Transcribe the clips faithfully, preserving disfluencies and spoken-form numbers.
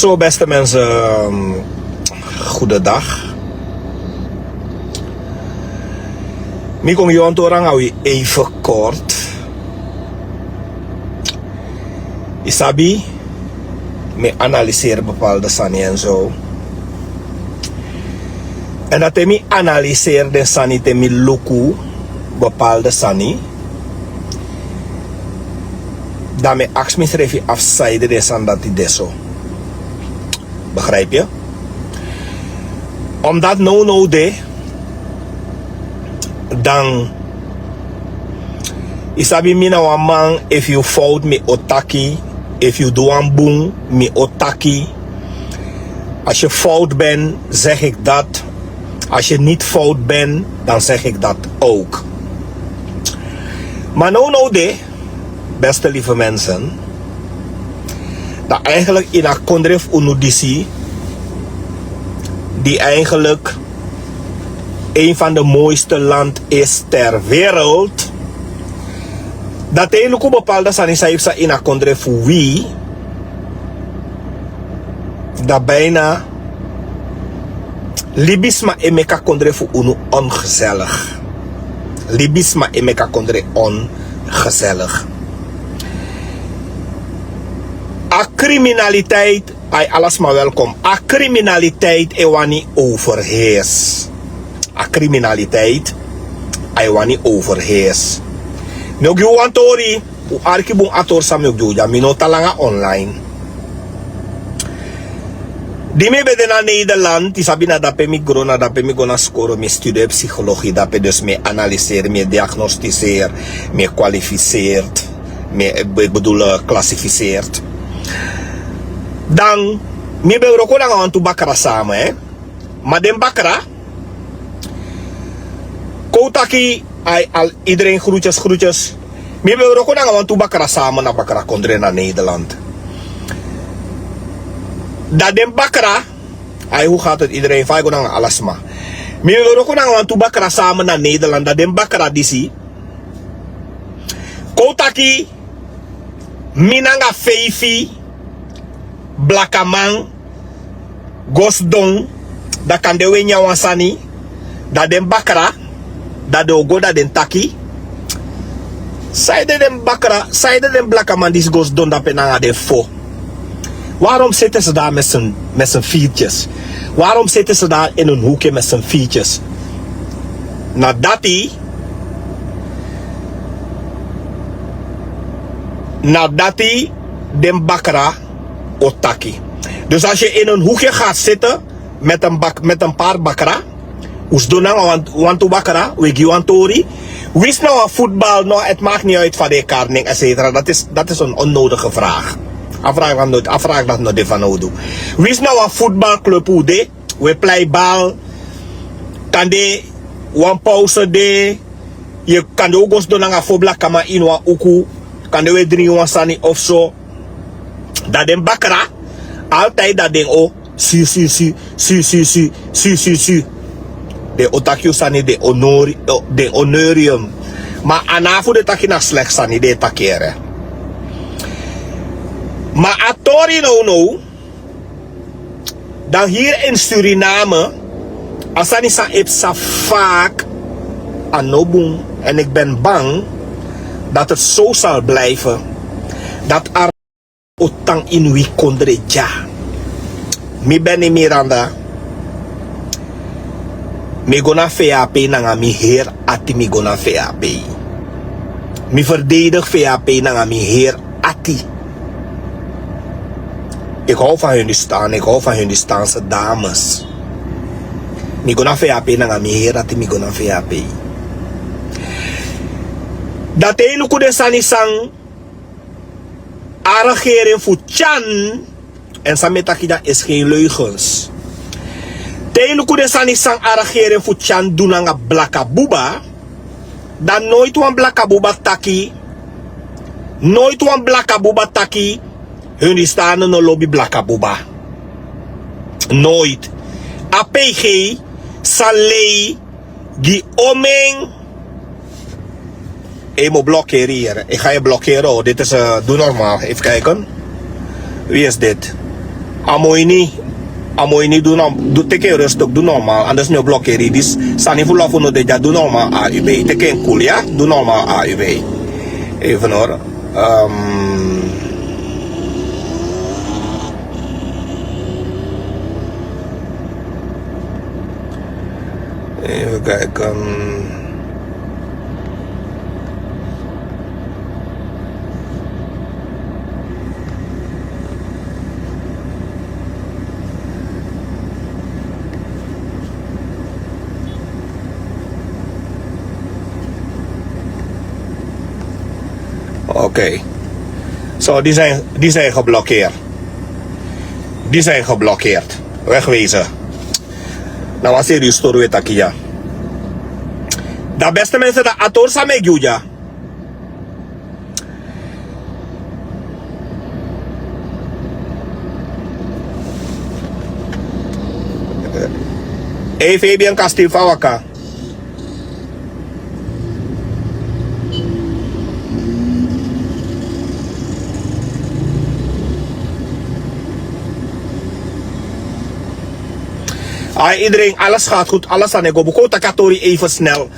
So, beste mensen, ehm, goedendag. Mi kon yon torang awi even kort. Isabi, mi analyseer bepaalde sani en zo. En dat mi analyseer de sani te mi luku bepaalde sani. Dan mi aksi misrefi afsaide de sani dati de so. Begrijp je? Omdat no no de, dan isabi mi na wan man, efu yu fout mi o taki, efu yu du wan bun mi o taki. Als je fout ben, zeg ik dat. Als je niet fout ben, dan zeg ik dat ook. Maar no no de, beste lieve mensen, dat eigenlijk in a kondre fu unu disi, die eigenlijk een van de mooiste land is ter wereld, dat te luku bepaalde sani san yu psa in a kondre fu wi, dat bijna libisma e meki a kondre fu unu ongezellig. Libisma e meki a kondre ongezellig. A criminaliteit, ai alasma welkom. A criminaliteit e wani overheers. A criminaliteit ai wani overheers. Mi o gi wan tori. Un arki bun a tori san mi o gi un dya, mi no tan langa online. Di mi ben de na Nederland, yu sabi na dape mi gro, na dape mi go na skoro, mi studeer psychologie dape, dus mi e analyseer, mi e diagnostiseer, mi e kwalificeert, mi e, ik bedoel, eh, klassificeert. Dan mi ben wroko nanga wantu bakra samen, hè. Ma den bakra, kon un taki, ai, al, iedereen groetjes, groetjes. Mi ben wroko nanga wantu bakra samen na bakra kondre na Nederland. Dan den bakra, ai, hoe gaat het iedereen? Fa e go nanga alasma. Mi ben wroko nanga wantu bakra samen na Nederland. Dan den bakra disi, kon un taki, mi nanga feifi blakaman go sidon, dan kande un e nyan wan sani, dan den bakra, dan den o go, dan den taki: Saide den bakra, saide den blakaman disi go sidon dape nanga den fo? Waarom zitten ze daar met z'n, met z'n viertjes? Waarom zitten ze daar in een hoekje met z'n viertjes? Na dati, na dati den bakra o taki. Dus als je in een hoekje gaat zitten met een bak-, met een paar bakra, un sidon nanga wan, wantu bakra, un e gi wan tori. Winsi na wan voetbal, no, het maakt niet uit fa den e kari en, et cetera. Dat is, dat is een onnodige vraag. A vraag dati no, a vraag dati no de fanowdu. Winsi na wan voetbalclub un de, un e plei bal, kande wan pauze de, yu kande un go sidon nanga fo blakaman ini wan uku, kande un e dringi wan sani of so. Dan den bakra, altijd dan den o si, si, si. Den o taki un sani, den o nori, o, den o neuri yu. Ma a no fu den taki na slecht sani den e taki, hè. Ma a tori nownow, dan hier in Suriname, a sani san e psa vaak, a no bun. En ik ben bang dat het zo zal blijven. Dat a o tan ini wi kondre dya. Mi Benny Miranda, mi go na V A P nanga mi heri ati, mi go na V A P. Mi verdedig V A P nanga mi heri ati. Ik hou van Hindustan, ik hou van Hindustanse dames. Mi go na V A P nanga mi heri ati, mi go na V A P. Dan te yu luku den sani san a regering fu Tyan, en san mi e taki dati is geen leugens. Te yu luku den sani san a regering fu Tyan du nanga blaka buba, dan noiti wan blaka buba taki, noiti wan blaka buba taki Hindustani no lobi blaka buba. Noiti. A P G san lei gi omen. Yu mu blokkeri hier. Ik ga je blokkeren, hoor. Dit is, eh, doe normaal. Even kijken. Wie is dit? A moini, a moini du no, du teke en rustuk, du normal, anders mi o blokeri disi. Sani fu lofu no de dya, du normal A U B. Teke en kul ya, du normal A U B. Even hori. Ehm, even kijken. Oké. So, die zijn, die zijn geblokkeerd. Die zijn geblokkeerd. Wegwezen. Na wan serieus tori wi e taki ya. Dan beste mensen, dan a tori san mi e gi un dya. Ei, Fabian Castillo, fa waka? Ai, iedereen, alles gaat goed, alles aan de go. Biko, taki a tori even snel.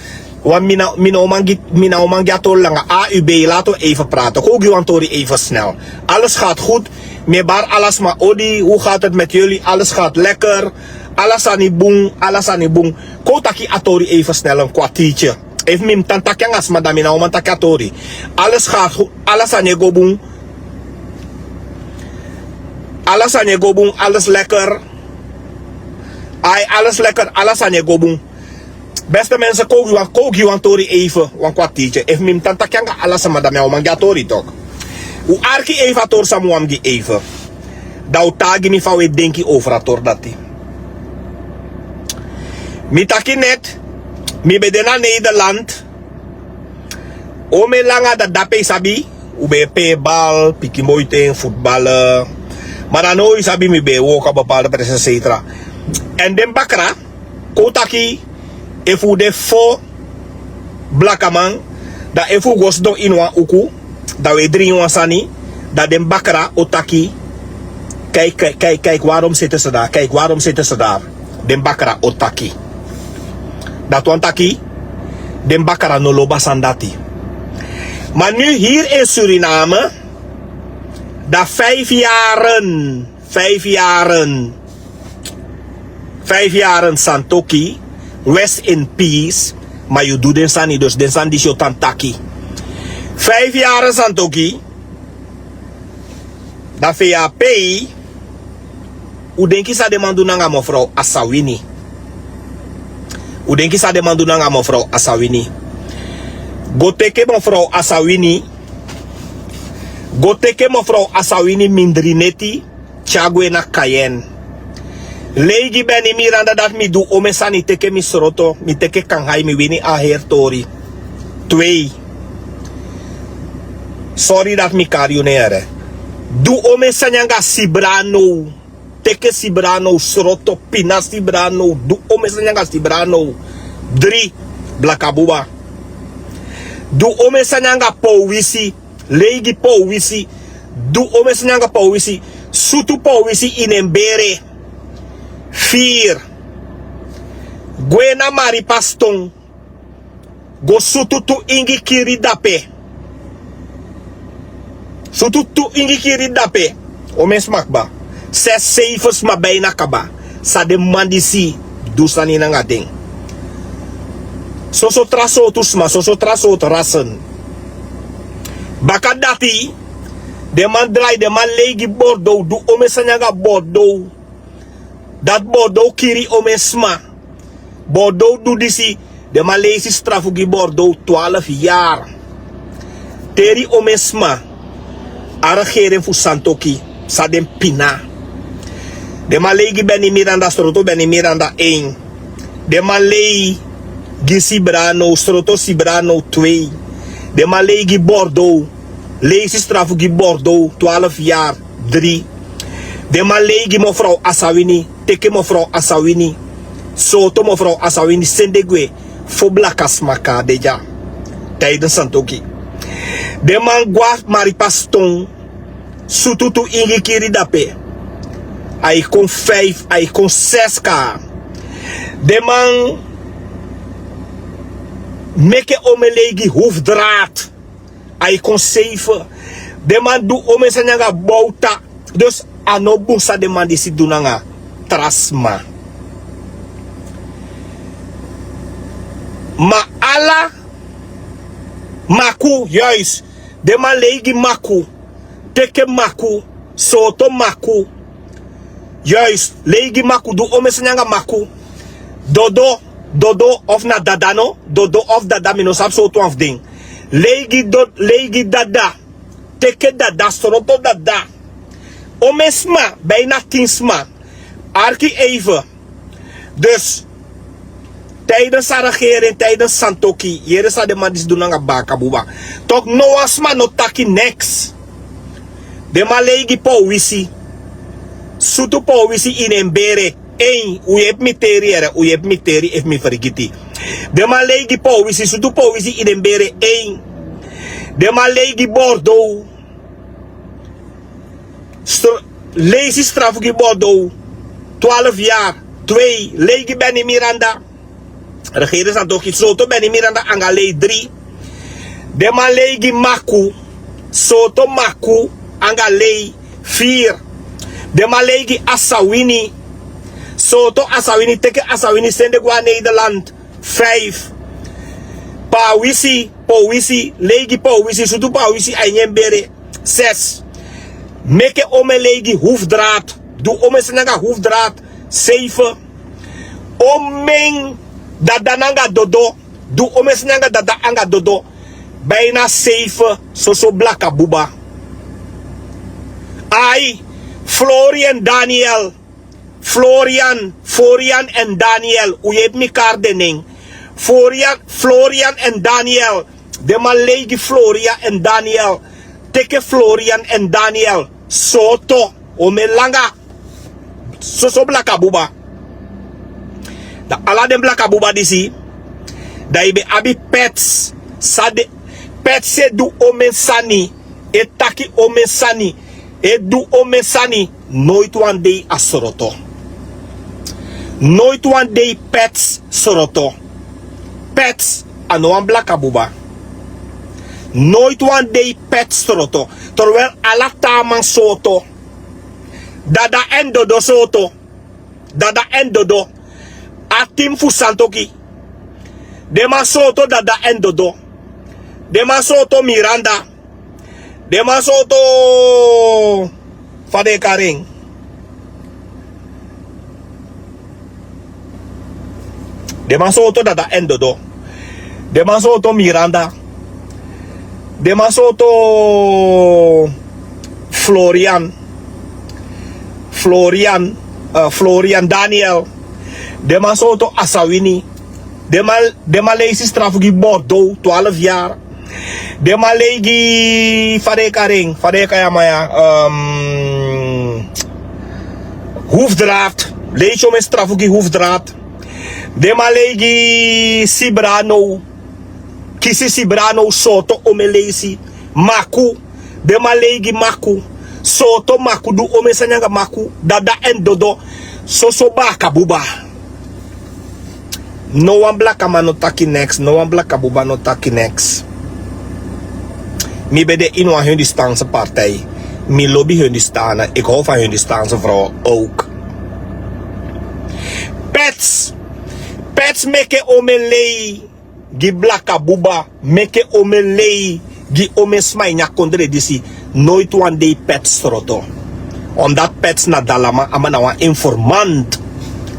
Want mi na, mi na o man gi, mi na o man gi a tori langa. A U B, laten we even praten. Kon gi wan tori even snel. Alles gaat goed. Mi e bari ala sma odi, hoe gaat het met jullie? Alles gaat lekker. Ala sani bun, ala sani bun. Kon taki a tori even snel, een kwartiertje. Efu mi mus tan taki anga sma, dan mi na o man taki a tori. Alles gaat goed, ala sani e go bun. Ala sani e go bun, alles lekker. Ai, alles lekker, ala sani e go bun. Beste mensen, kon gi wan, kon gi wan tori even, wan kwartiertje. Efu mi mus tan taki anga ala sma, dan mi o man gi a tori toch. Un arki even a tori san mi wani gi even. Dan un taigi mi fa un e denki over a tori dati. Mi taki net, mi ben de na Nederland. Omeni langa, dan dape yu sabi, un ben e pee bal, pikin boi ten, futbal. Ma dan now yu sabi mi ben e wooko a bepaalde presi, et cetera. Èn den bakra, kon taki, efu un de fo blakaman, dan efu un go sidon ini wan uku, dan un e dringi wan sani, dan den bakra o taki, kijk, kijk, kijk, kijk, waarom zitten ze daar? Kijk, waarom zitten ze daar? Den bakra o taki. Dati wani taki, den bakra no lobi a sani dati. Maar nu hier in Suriname, dan vijf jaren, vijf jaren, vijf jaren Santokhi, rest in peace, ma yu du den sani, dus den sani disi o tan taki. Vijf jaren Santokhi, dan V A P, un denki san den man du nanga mevrouw Asawini. Un denki san den man du nanga mevrouw Asawini. Go teke mevrouw Asawini. Go teke mevrouw Asawini mindri neti, tyari gwe na Cayenne. Lei gi Benny Miranda dati mi du omeni sani, teke mi sroto, mi teke kanhai, mi wini a heri tori. Twee. Sorry dati mi kari yu nen. Du omeni sani anga Sibra now. Teke Sibra now, sroto, pina Sibra now. Du omeni sani anga Sibra now. Dri, blakabuba. Du omeni sani anga Powisi. Lei gi Powisi. Du omeni sani anga Powisi. Sutu Powisi ini en bere. Vier. Gwe na Maripastown. Go sutu tu ingi kiri dape. Sutu tu ingi kiri dape. Omeni sma kba. Zes, zeven sma bijna kaba. San den man disi du sani nanga den. Soso tra sortu sma, soso tra sortu rassen. Baka dati, den man drai, den man lei gi Bordeaux, du omeni sani anga Bordeaux. Dati Bordeaux kiri omeni sma. Bordeaux du disi, den man leisi strafu gi Bordeaux twaalf jaar. Teri omeni sma, a regering fu Santokhi, san den pina. Den man lei gi Benny Miranda, sroto Benny Miranda één. Den man lei gi Sibra now, sroto Sibra now twee. Den man lei gi Bordeaux, leisi strafu gi Bordeaux twaalf jaar, drie. Den man lei gi mevrouw Asawini, teke mevrouw Asawini, sroto mevrouw Asawini, sende gwe, fo blaka sma kon a de dya. Tijdens Santokhi. Den man gwe na Maripastown, sutu tu ingi kiri dape. a e kon fif, a e kon ses ka. Den man meke omen lei gi hufdraad, a e kon seife. Den man du omen sani anga bowta. Dus a no bun san den man disi du nanga tra sma. Ma ala maku, yuis, den man lei gi maku, teke maku, sooto maku. Yuis, lei gi maku, du omen sani anga maku. Dodo, dodo of na dada no, dodo of dada, mi no sabi sowtu wan fu den. Lei gi do-, lei gi dada, teke dada, sroto dada. Omen sma, bijna tin sma. Arki even. Dus, tijdens a regering, tijdens Santokhi, yere san den man disi du nanga Baka Buba. Toch no wan sma no taki niks. Den man lei gi powisi. Sutu powisi ini en bere. Ein, un yepi mi teri yere, un yepi mi teri efu mi fergiti. Den man lei gi powisi, sutu powisi ini en bere. Ein. Den man lei gi Bordeaux. Str-, leisi strafu gi Bordeaux. Twaalf jaar. Twee, lei gi Benny Miranda. Regering Santokhi, sooto Benny Miranda anga lei. Dri, den man lei gi maku, sooto maku anga lei. Vier, den man lei gi Asawini, sooto Asawini, teke Asawini sende go na Nederland. Vijf, powisi, powisi, lei gi powisi, sutu powisi a ini en bere. Zes, meke omen lei gi hufdraad, du omen sani anga hufdraad. Zeven, omen dada nanga dodo, du omen sani anga dada anga dodo. Bijna zeven, soso Blaka Buba. Ai, Florian Daniel, Florian, Florian en Daniel, un yepi mi kari den nen. Florian, Florian en Daniel, den man lei gi Florian en Daniel, teke Florian en Daniel, sooto, omen langa. Soso Blaka Buba. Dan ala den Blaka Buba disi, dan yu ben abi Pets, san de, Pets e du omen sani, e taki omen sani, e du omen sani, noiti wan dei a sroto. Noiti wan dei Pets sroto. Pets a no wan Blaka Buba. Noiti wan dei Pets sroto. Terwijl ala taa man sooto. Dada en dodo sooto. Dada en dodo. A tim fu Santokhi. Den man sooto dada en dodo. Den man sooto Miranda. Den man sooto, fa den e kari en. Den man sooto dada en dodo. Den man sooto Miranda. Den man sooto Florian. Florian, eh, Florian Daniel. Den man sooto Asawini. Den man, den man leisi strafu gi Bordeaux, twaalf jaar. Den man lei gi, fa den e kari en, fa den e kari a man ya, ehm, Hoefdraad. Leisi omen strafu gi Hoefdraad. Den man lei gi Sibrano. Kisi Sibrano sooto omen leisi. Maku. Den man lei gi maku. Sooto maku, du omen sani anga maku. Dada en dodo. Soso Baka Buba. No wan Blakaman no taki niks, no wan Blaka Buba no taki niks. Mi ben de ini wan Hindustaanse partij. Mi lobi Hindustanen, ik hou van Hindustaanse vrouwen ook. Pets, Pets meke omen lei gi Blaka Buba, meke omen lei gi omen sma ini a kondre disi. Noiti wan dei Pets sroto. Omdat Pets na dalaman, a man na wan informant.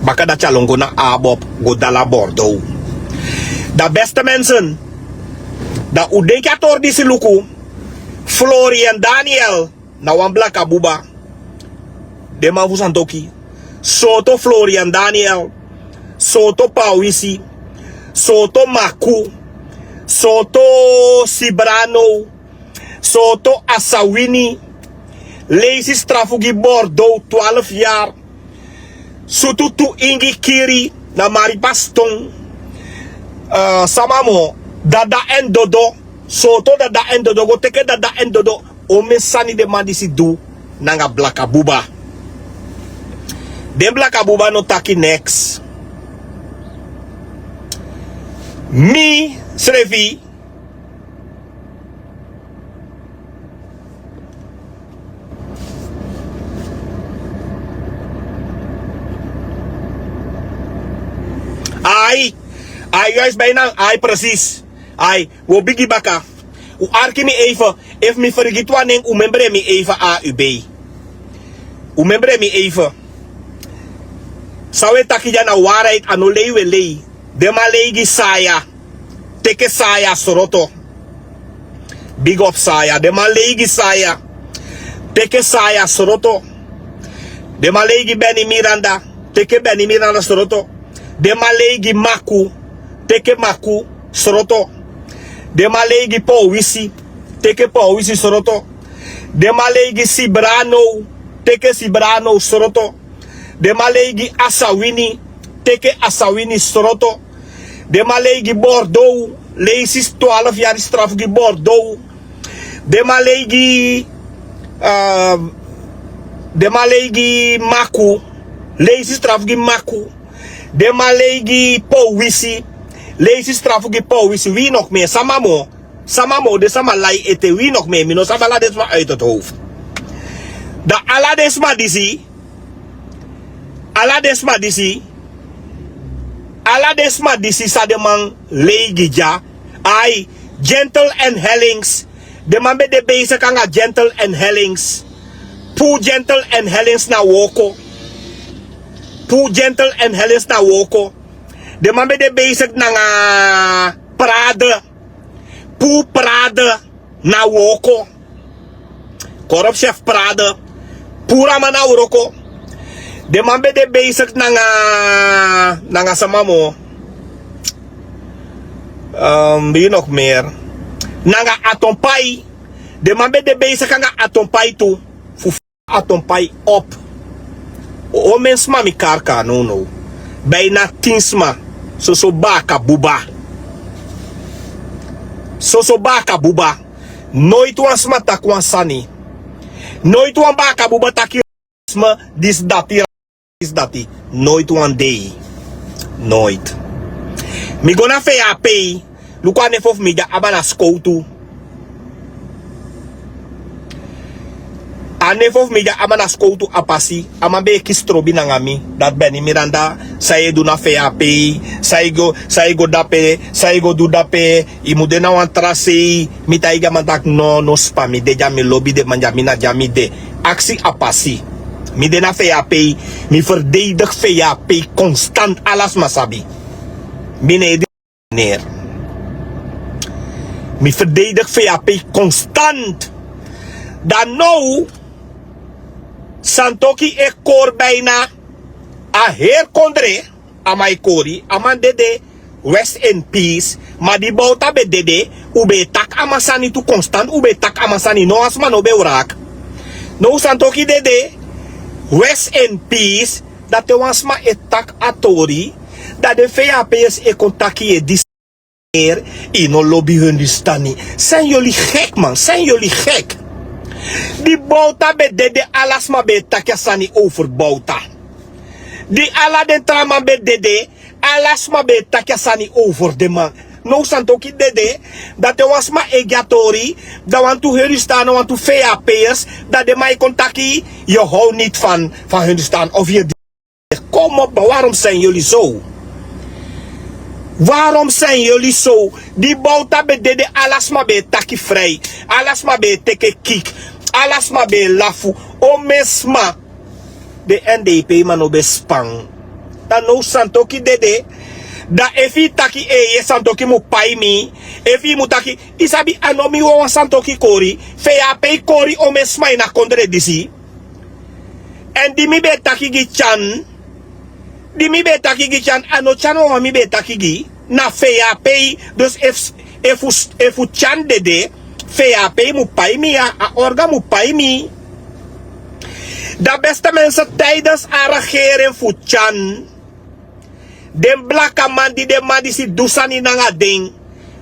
Baka dati a lon go na Abob, go dala Bordeaux. Dan beste mensen, dan un denki a tori disi luku. Florian Daniel na wan Blaka Buba. Den man fu Santokhi. Sooto Florian Daniel. Sooto Pawisi. Sooto Maku. Sooto Sibrano. Sooto Asawini. Leisi strafu gi Bordeaux, twaalf jaar. Sutu tu ingi kiri na Mariba ston. Eh, sama moo, dada en dodo. Sooto dada en dodo, go teke dada en dodo. Omen sani den man disi du nanga Blaka Buba. Den blaka buba no taki neks. Mi srefi. Ai. Ai juis bijna ai presis. Ai. Wi o bigi baka. Un arki mi eifen. Efu mi fergiti wan nen, un membre mi eifen a u bei. Un membre mi eifen. San un e taki dya na wari a no lei un e lei. Den man lei gi saya. Teke saya sroto. Bigi op saya. Den man lei gi saya. Teke saya sroto. Den man lei gi beni miranda. Teke beni miranda sroto. Den man lei gi maku. Teke maku sroto. Den man lei gi powisi. Teke powisi sroto. Den man lei gi sibrano. Teke sibrano sroto. Den man lei gi asawini. Teke asawini sroto. Den man lei gi bordo. Leisi twarfu yari strafu gi bordo. Den man lei gi den man lei gi maku. Leisi strafu gi maku. Den man lei gi powisi. Leisi strafu gi powisi wi nok me sama mo. Sama mo de sama lai ete wi nok me mi no sama ala den sma uit het hoofd. Dan ala den sma disi. Ala den sma disi. Ala den sma disi san den man lei gi dya. Ai. Gentle and hellings. Den man ben de besik anga gentle and hellings. Puru gentle and hellings na woko. Puru gentle and hellings na woko. Den man ben de besik nanga prade. Puru prade na woko. Korop chef prade. Puru a man na wroko. Den man ben de besik nanga nanga sama mo. Bin yu nok meri. Nanga atompai. Den man ben de besik anga atompai tu. Fu atompai op. O men sma mi karka no no. Bijna tin sma. Soso baka buba. Soso baka buba. Noiti wan sma taki wan sani. Noiti wan baka buba taki sma disi dati. Dati noiti wan dei. Noiti. Mi go na fei a pei. Luku a nefo fu mi dya a man na skowtu. A nefo fu mi dya a man na skowtu a pasi. A man ben e kisi trobi nanga mi. Dati beni miranda. San yu e du na fei a pei? San yu go dape? San yu go du dape? Yu mu de na wan tra sei. Mi taigi a man tak' no no spa mi de dya mi lobi den man dya mi na dya mi de. Aksi a pasi. Mi de na fei a pei. Mi ferdeidik fei a pei konstant ala sma sabi. Mi no e di neri. Mi ferdeidik fei a pei konstant. Dan now santoki e kori bijna a heri kondre. A man e kori a man dede. Rest in peace. Ma di bowta ben dede. Un ben e taki a man sani tu konstant un ben e taki a man sani no wan sma no ben wraki. Now santoki dede. Rest in peace. Dan te wan sma e taki a tori dan den fei a pei e kon taki yu e disi. Yu no lobi hundustani. San yoli gek man san yoli gek. Di bowta ben dede ala sma ben e taki a sani over bowta. Di ala den tra man ben dede ala sma ben e taki a sani over den man. Now santoki dede. Dan te wan sma e gi a tori dan wantu hundustani wantu fei a pei dan den man e kon taki yu how niti fan fan hundustani of yu e di. Komo warom san yoli sow? Warom san yoli sow? Di bowta ben dede ala sma ben e taki frei. Ala sma ben e teke kik. Ala sma ben e lafu. O men sma. Den èn den e pei man no ben span. Dan now santoki dede. Dan efu yu taki eeye santoki mu pai mi. Efu yu mu taki yu sabi a no mi wawan santoki kori. Fei a pei kori o men sma ini a kondre disi. Èn di mi ben e taki gi tyan. Di mi ben e taki gi tyan a no tyan wawan mi ben e taki gi. Na fei a pei dus efu tyan dede. Fei a pei mu pai mi ya a orga mu pai mi. Dan beste mense tijdens a regering fu tyan. Den blakaman di den man disi du sani nanga den.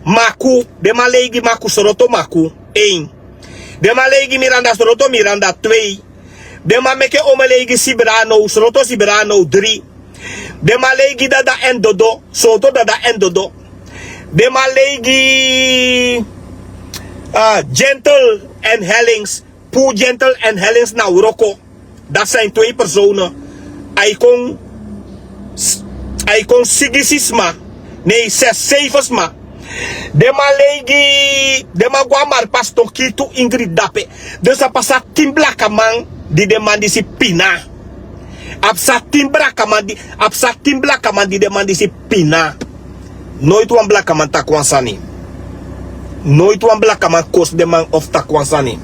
Maku. Den man lei gi maku sroto maku. Ein. Den man lei gi miranda sroto miranda twei. Den man meke omelei gi Sibrano, Sroto Sibrano dri. Den man lei gi Dada en Dodo, Sroto Dada en Dodo. Den man lei gi, ah, Gentle en Hellings, puru Gentle en Hellings na wroko. Dati sani twee personen. A e kon, a e kon sigisi sma. Nee, zes, zeven sma. Den man lei gi, den man go a markpasi, den kiri tu Ingrid dape. Dus a pasa tin blakaman di den man disi pina. A pasa tin blakaman di, a pasa tin blakaman di den man disi pina. Noiti wan blakaman taki wan sani. Noiti wan blakaman kosi den man of taki wan sani.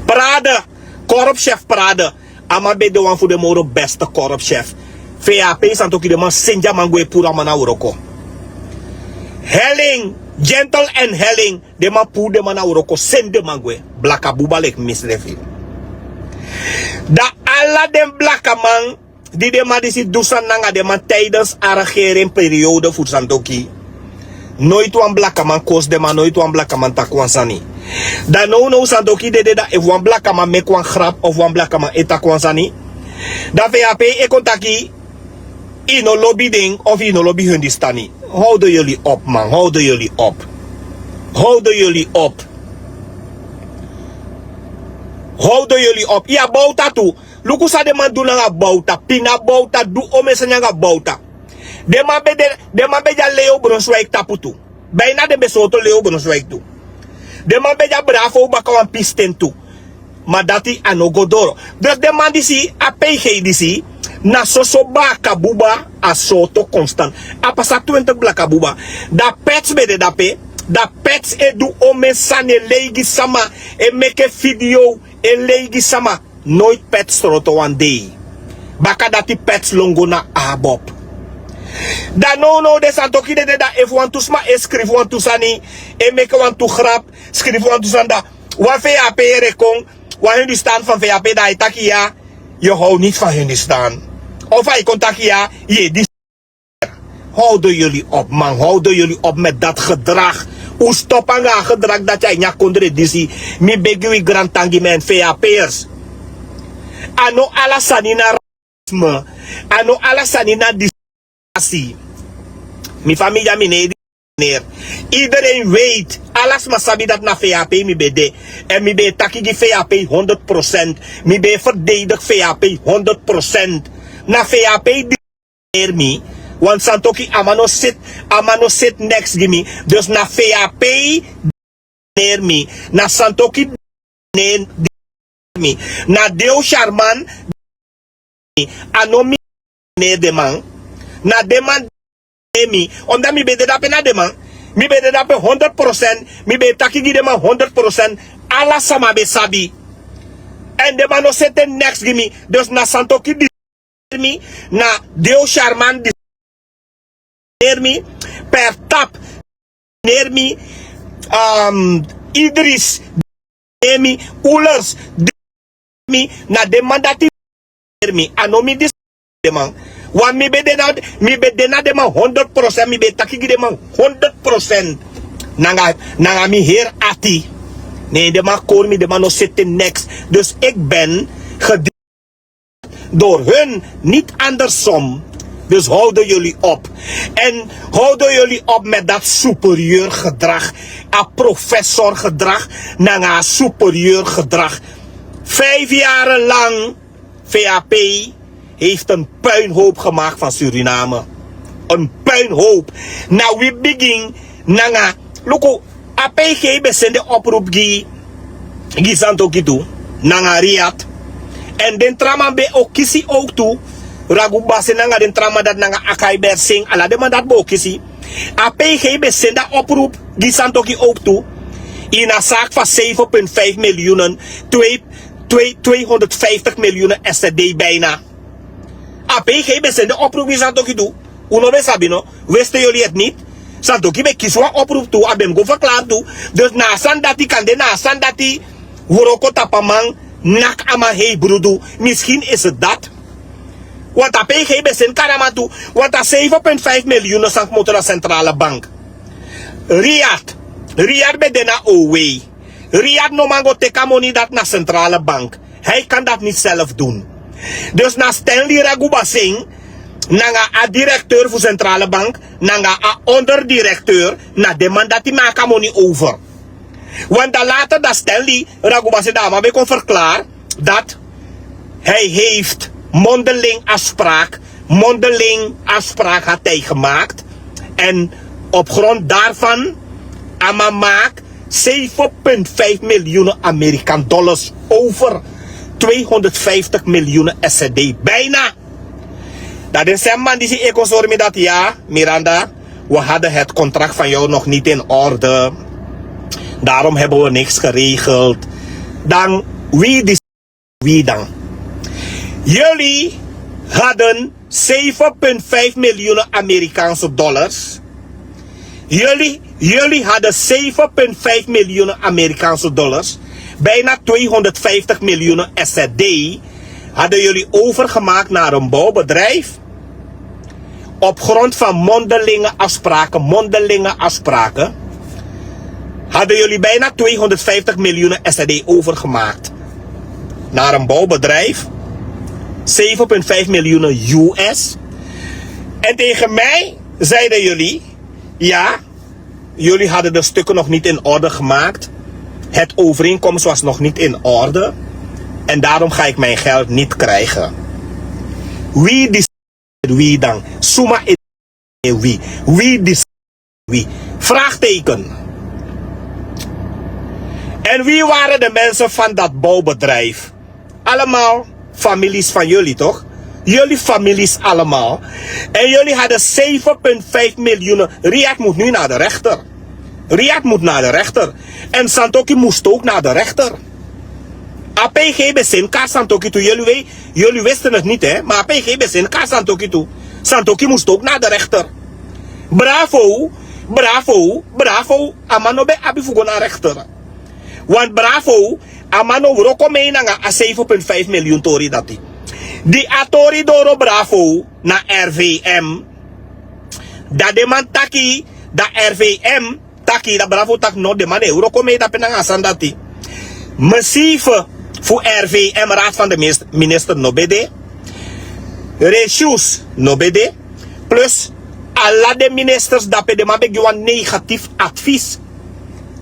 Prade, korpschef Prade. A man ben de wan fu den moro beste korpschef. F A P Santoki, den man seni a man gwe puru a man na wroko. Helling, Gentle en Helling, den man puru den man na wroko, seni den man gwe. Blaka buba leki misrefi. Dan ala den blakaman di den man disi du sani nanga den man tijdens a regering periode fu Santoki. Noiti wan blakaman kosi den man, noiti wan blakaman taki wan sani. Dan nownow Santoki dede, dan efu wan blakaman meki wan grap of wan blakaman e taki wan sani, dan F A P e kon taki: "Yu no lobi den of yu no lobi Hindustani." Hou de yuli op, man. Hou de yuli op. Hou de yuli op. Hou de yuli op. Yu a Bouta tu. Luku san den man du nanga Bouta. Pina Bouta, du omeni sani nanga Bouta. Den man ben de, den man ben de a Leo Brunswijk tapu tu. Bijna den ben sortu Leo Brunswijk tu. Den man ben de a Bravo baka wan pisten tu. Ma dati a no go doro. Dus den man disi, a P G disi, na soso baka buba a sortu constant. A pasa twintig blaka buba. Dan Pets ben de dape, dan Pets e du omeni sani, e lei gi sama, e meke video, e lei gi sama. Noiti Pets sroto wan dei. Baka dati Pets lon go na ABOP. Dan nownow den Santoki dede, dan efu wantu sma e skrifi wantu sani, e meke wantu grap, skrifi wantu sani, dan wan F A P e kon, wan Hindustan fan F A P, dan a e taki: "Ya, yu hou niti fan Hindustan." Of a e kon taki: "Ya, yu e disi." Hou de yuli op, man. Hou de yuli op met dat gedrag. Un stop nanga a gedrag dati a ini a kondre disi. Mi begi wi grantangi, man, F A P'ers. A no ala sani na racisme. A no ala sani na discriminatie. Mi famiri, mi no e discrimineer. Iedereen weet, ala sma sabi dati na F A P mi ben de. En mi ben e taki gi F A P honderd procent. Mi ben e verdedig F A P honderd procent. Na F A P discrimineer mi. Want Santoki, a man no seti, a man no seti neks gi mi. Dus na F A P discrimineer mi. Na Santoki discrimineer mi. Na Deo Sharman, a no mi discrimineer den man. Na den man discrimineer mi. Omdat mi ben de dape na den man. Mi ben de dape honderd procent. Mi ben e taki gi den man honderd procent. Ala sama ben sabi. En den man no seti neks gi mi. Dus na Santoki discrimineer mi, na Deo Sharman discrimineer mi, Pertap discrimineer mi, um, Idris discrimineer mi, Ulers discrimineer mi, na den man dati discrimineer mi. A no mi discrimineer den man. Want mi ben de na, mi ben de na den man honderd procent, mi ben e taki gi den man honderd procent. Nanga, nanga mi heri ati. Nee, den man kori mi, den man no seti neks. Dus ik ben gediscrimineerd door hun, niet andersom. Dus houden jullie op. En houden jullie op met dat superieur gedrag. A professor gedrag, nanga superieur gedrag. Vijf jaren lang, V A P heeft een puinhoop gemaakt van Suriname. Een puinhoop. Na wi bigin, nanga, luku, A P G ben sende oproep gi, gi Santoki tu, nanga Riyad. En den tra man ben o kisi ook tu, Ragu Base nanga den tra man dati, nanga Akai Bersing, ala den man dati ben o kisi. A P G ben sende oproep gi Santoki ook tu. Ini a zaak van zeven punt vijf miljoen, twee, twee, tweehonderdvijftig miljoen S T D bijna. A P G ben sende oproep gi Santoki tu. Un no ben sabi no, wisten jullie het niet? Santoki ben kisi wan oproep tu, a ben mus go verklaar tu. Dus na a sani dati, kande na a sani dati wroko tapu a man, naki a man hei brudu. Misschien is het dat. Want a P G ben sende kari a man tu. Want a zeven punt vijf miljoen san kmoto na centrale bank. Riyad. Riyad ben de na O W. Riyad no man go teki a moni dati na centrale bank. Hij kan dat niet zelf doen. Dus na Stanley Ragubasin, nanga a directeur fu Centrale Bank, nanga a onderdirecteur, na den man dati meki a moni over. Want dan later dat Stanley Ragubasin dama ben kon verklaar dat hij heeft mondeling afspraak, mondeling afspraak had hij gemaakt. En op grond daarvan, a man maak zeven punt vijf miljoen Amerikaan dollars over. Tweehonderdvijftig miljoen S R D, bijna. Dat is een man die zei: "Ik kon zorgen dat, ja, Miranda, we hadden het contract van jou nog niet in orde. Daarom hebben we niks geregeld." Dan, wie die, wie dan? Jullie hadden zeven punt vijf miljoen Amerikaanse dollars. Jullie, jullie hadden zeven punt vijf miljoen Amerikaanse dollars, bijna tweehonderdvijftig miljoen S R D, hadden jullie overgemaakt naar een bouwbedrijf. Op grond van mondelinge afspraken, mondelinge afspraken, hadden jullie bijna tweehonderdvijftig miljoen S R D overgemaakt naar een bouwbedrijf. Zeven punt vijf miljoen U S. En tegen mij zeiden jullie: "Ja, jullie hadden de stukken nog niet in orde gemaakt. Het overeenkomst was nog niet in orde. En daarom ga ik mijn geld niet krijgen." Wie die, wie dan? Suma is wie? Wie die, wie? Vraagteken. En wie waren de mensen van dat bouwbedrijf? Allemaal families van jullie, toch? Jullie families allemaal. En jullie hadden zeven punt vijf miljoen. Riyad moet nu naar de rechter. Riyad moet naar de rechter. En Santokhi moest ook naar de rechter. A P G ben seni kari Santokhi tu. Jullie, we-, jullie wisten het niet, hè? Maar A P G ben seni kari Santokhi tu. Santokhi moest ook naar de rechter. Bravo, bravo, bravo. A man no ben abi fu go na rechter. Want Bravo, a man no wroko mee nanga a zeven punt vijf miljoen tori dati. Di a tori doro Bravo na R V M, dan den man taki, dan R V M taki, dan Bravo taki: "No, den man no e wroko mee dape nanga a sani dati." Mesife fu R V M, Raad van de Mis-, Minister, no ben de. Recius no ben de. Plus ala den ministers dape, den man ben gi wan negatief advies.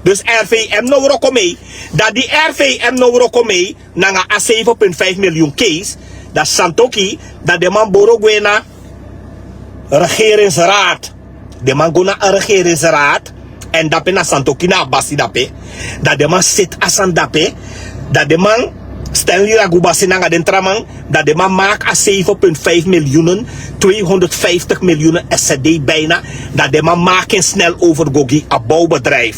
Dus R V M no wroko mee. Dan di R V M no wroko mee nanga a zeven punt vijf miljoen case, dan Santokhi, dan den man boro gwe na regeringsraad. Den man go na a regeringsraad. En dape na Santokhi na a basi dape. Dan den man seti a sani dape. Dan den man, Stanley Ragubasin nanga den tra man, dan den man maak a zeven punt vijf miljoen, tweehonderdvijftig miljoen S R D bijna. Dan den man maak en snel over go gi a bouwbedrijf.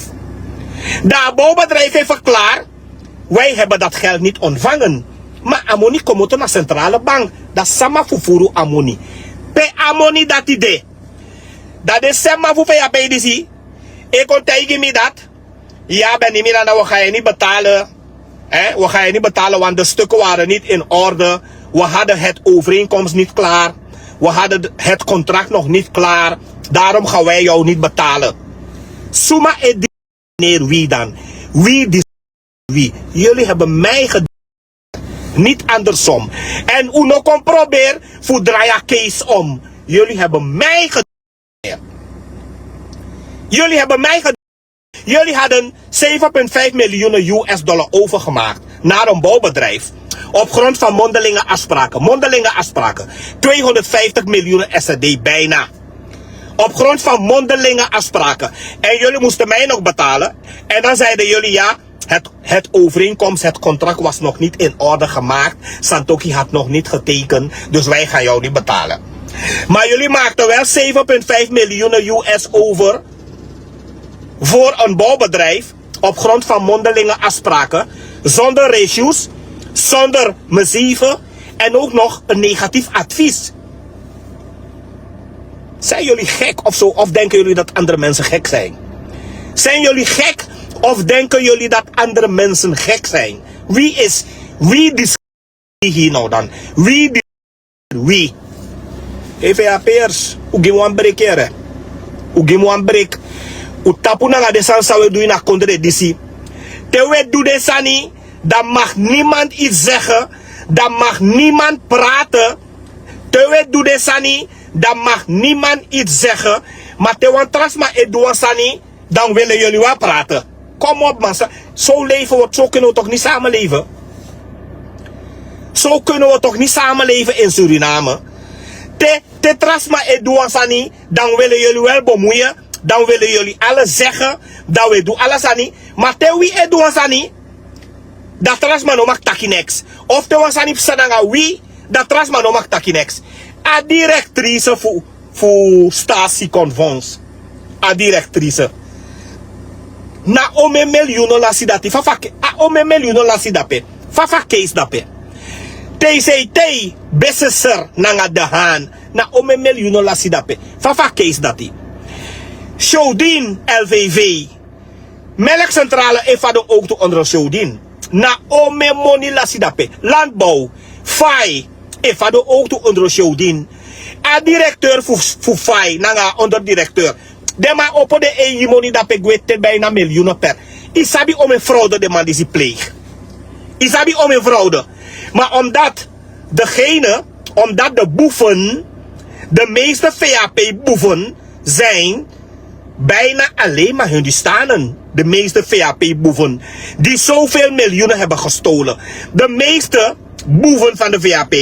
Dan a bouwbedrijf heeft verklaard: "Wij hebben dat geld niet ontvangen." Maar a moni komoto na Centrale Bank. Dan sama fufuru a moni? Pe a moni dati de? Dan den sama fu F I A P disi e kon taigi mi dat: "Ja, Benny Miranda, we gaan je niet betalen. Hè? We gaan je niet betalen, want de stukken waren niet in orde. We hadden het overeenkomst niet klaar. We hadden het contract nog niet klaar. Daarom gaan wij jou niet betalen." Suma e di-, meneer, wie dan? Wie die, wie? Jullie hebben mij gedreigd. Niet andersom. En un no kon proberen fu draai a case om. Jullie hebben mij gedreigd. Jullie hebben mij gedreigd. Jullie hadden zeven punt vijf miljoen U S dollar overgemaakt naar een bouwbedrijf. Op grond van mondelinge afspraken. Mondelinge afspraken. Tweehonderdvijftig miljoen S R D bijna. Op grond van mondelinge afspraken. En jullie moesten mij nog betalen. En dan zeiden jullie: "Ja, het, het overeenkomst, het contract was nog niet in orde gemaakt. Santokhi had nog niet getekend, dus wij gaan jou niet betalen." Maar jullie maakten wel zeven punt vijf miljoen U S over voor een bouwbedrijf op grond van mondelinge afspraken, zonder ratios, zonder mezieven en ook nog een negatief advies. Zijn jullie gek of zo? Of denken jullie dat andere mensen gek zijn? Zijn jullie gek of denken jullie dat andere mensen gek zijn? Wie is, wie die hier nou dan? Wie die, wie? Even ya, pers, u gi mi wan break here. U gi mi wan break. U tapu nanga den sani san we du ini a kondre disi. Te we du den sani, Dan mag niemand iets zeggen. Dan mag niemand praten. Te we du den sani, dan mag niemand iets zeggen. Ma te wan tra sma e du wan sani, dan wili yuli wan praten. Kom op man, so leven we, so kunnen we toch niet samenleven. So kunnen we toch niet samenleven in Suriname. Te te tra sma e du wan sani, dan wili yuli wel bemoeien. Dan wili yuli alles zeggen. Dan we du alles sani. Ma te wi e du wan sani, dan tra sma no mag taki niks. Of te wan sani psa nanga wi, dan tra sma no mag taki niks. A directrice fu fu stasi konfons. A directrice. Na ome miljoenen lasi dati fa fa ke- a ome miljoenen lasi dape. Fa fa keis dape. Tei sei tei, beseser nanga de haan. Na ome miljoenen lasi dape. Fa fa keis dati. Sodin, lvv. Melkcentrale e fadon ook tu onder Sodin. Na ome moni lasi dape. Landbouw, fai, e fadon ook tu onder Sodin. A directeur fu fu fai nanga a onderdirecteur. Den man opo den eigi moni dape gwe te bijna miljoenen per. I sabi ome fraude den man disi pleeg. I sabi ome fraude. Maar omdat degene, omdat de boeven, de meeste vap-boeven zijn bijna alleen maar Hindustanen. De meeste vap-boeven die zoveel miljoenen hebben gestolen. De meeste boeven van de vap,